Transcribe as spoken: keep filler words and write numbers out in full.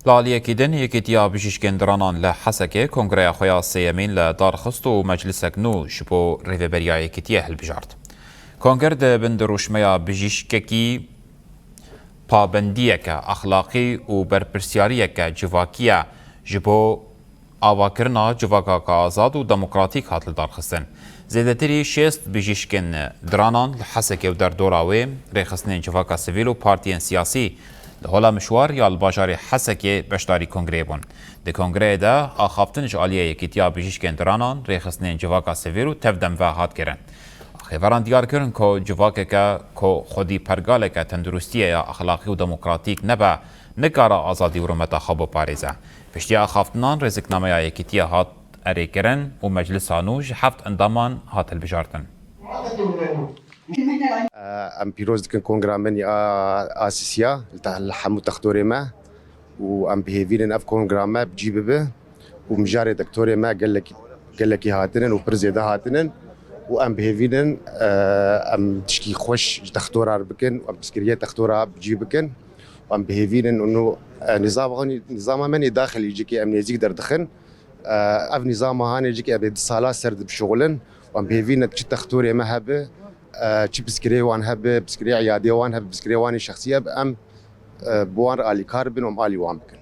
Li aliyekî din, Yekîtiya Bijîşkên Diranan li Hesekê kongreya xwe ya sêyemîn li dar xist û meclisek nû ji bo rêveberiya Yekîtiyê hilbijart. Konger di bin dirûşmeya bijîşkekî pabendiyeke exlaqî û berpirsiyariyeke civakî ye ji bo avakirina civakeke azad û demokratîk hat lidarxistin. Zêdetirî şêst bijîşkên diranan li Hesekê û derdora wê, rêxistinên civaka sivîl û partiyên siyasî li Hola Mişwar ya li bajarê Hesekê beşdarî kongreyê bûn. Di kongreyê de axaftin ji aliyê Yekîtiya Bijîşkên Diranan, rêxistinên civaka sivîl û tevdem ve hat kirin. Axêveran diyar kirin ku civakeke ku xwedî pergaleke tenduristiyê ya exlaqî û demokratîk nebe, nikare azadî û rûmeta xwe biparêze. Piştî axaftinan rêziknameya Yekîtiyê hat erêkirin û meclisa nû ji heft endaman hat hilbijartin. Em pîroz dikin kongra min ya asîsiya li te-, li hemû textorê me û em bi hêvî nin ev kongra me bi cî bibe û mijarê textorê me gelekî, gelekî hatinin û pir zêde hatinin û em bi hêvî nin, e, em tişkî xweş ji textora re bikin û em piskiriyê textora bi cî bikin û em bi hêvî nin û, e, nîzama, nîzama me nê daxilî cikê em nêzîk derdixin. Ev nîzama hanê jikê ebe di sala ser dibişuxulin. Wan bi hêvî ne çi textorê me hebe, çi piskirê wan hebe, piskirê iyadê wan hebe, piskirê wanê şexsî hebe, em bi wan re alîkar bin û em alî wan bikin.